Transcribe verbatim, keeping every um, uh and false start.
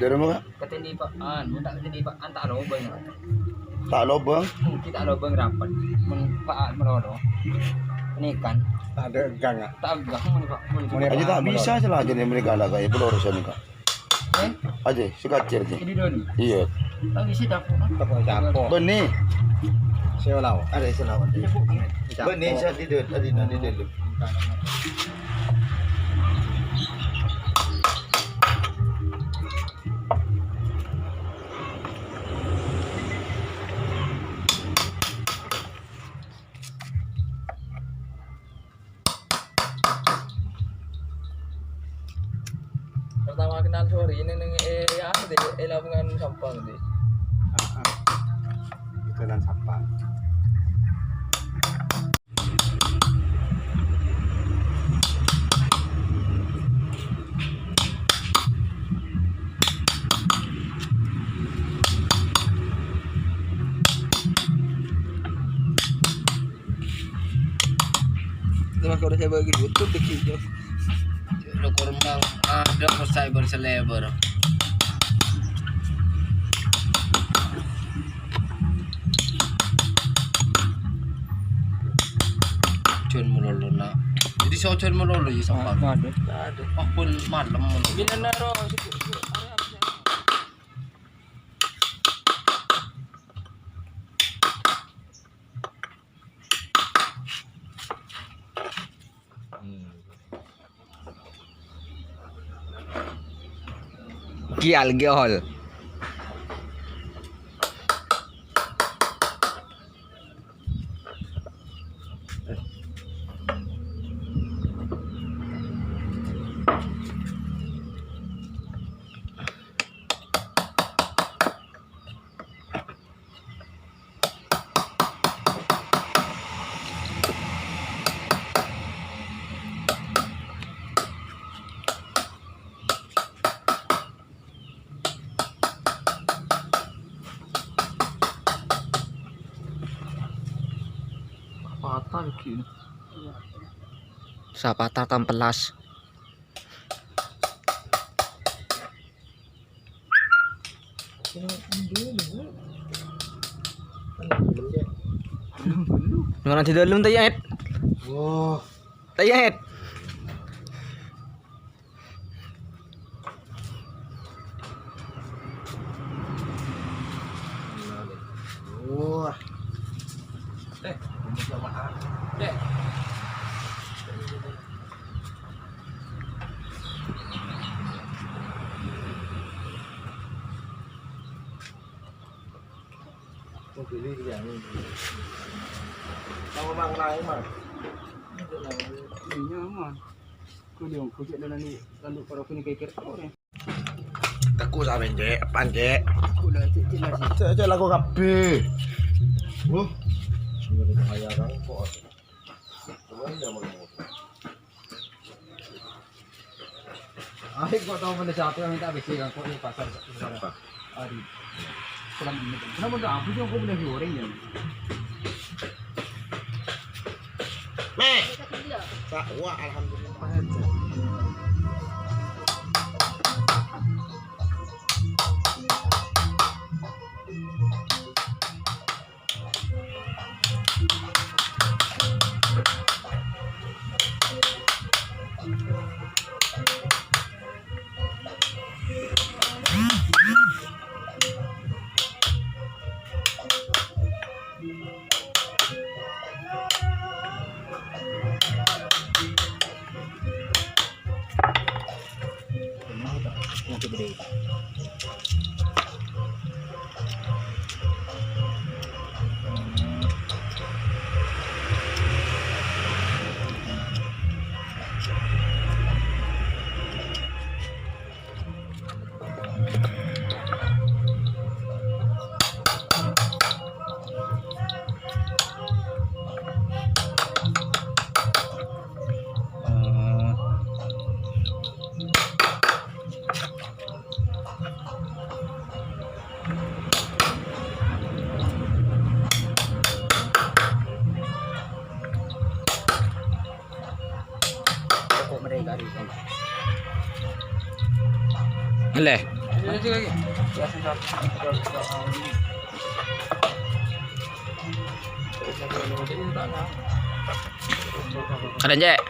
Dhâri mangka? Katènèpa'an, mon ta' katènèpa'an ta' lobâng. Ta' lobâng? Mungkin ta' lobâng rapet. Mon pa' malolo. Ini kan. Ta' ada gang, ya? Ta' gang, mon pa', mon Mon Aja ta' bisa sè la jârèya mènèka la, kaya pelorosan nèka. Eh? Aja, sè kacèr, Ji. Ini dulu. Iyâ. Ta' bisa dapur. Toko dapur. Bânnè. Sè lawan. Ada sè lawan. Bânnè, sè di dulu, tadi, tadi dulu. Pertama kenal Sori ini neng, eh, anu deh, eh, Lamongan Sampang deh. Ah, ah. Kenal Sampang. Terus kalau saya bagi YouTube dikit, Jo. Lo kurang ada, pas saya berselebar. Jan malolo, nak. Jadi, so jan malolo, ya, Sampang? Nggak ada. Nggak ada. Wah, pon malem, malolo. Gila, naro, sibuk, sibuk. Ki alkohol. Patah lagi. Sapatah tampelas. Nang di dalam ta' iyâ, Ed? Wah. Ta' iyâ, Ed? Wah. Eh, ini jamaah. Eh. Mobil ini ya, ini. Tahu mang lain, Mang? Iya, Mang. Aku diongkos cek dalam ni, lalu para kini kekir orang. Teku sampeyan, Cek. Apaan, Cek? Aku lah, Cek, Cek, lah, Cek. Cek, Cek, laku kabeh. Wuh. Sebenarnya kaya kan kok. Cuman ya mau. Ayo, kok tahu mana siapa yang minta besi kan? Kok di pasar? Siapa? Adi. Kenapa enggak? Kenapa enggak? Aku juga, aku punya goreng ya. Meh. Sa-, wah, alhamdulillah. Lè. Ada, Cek.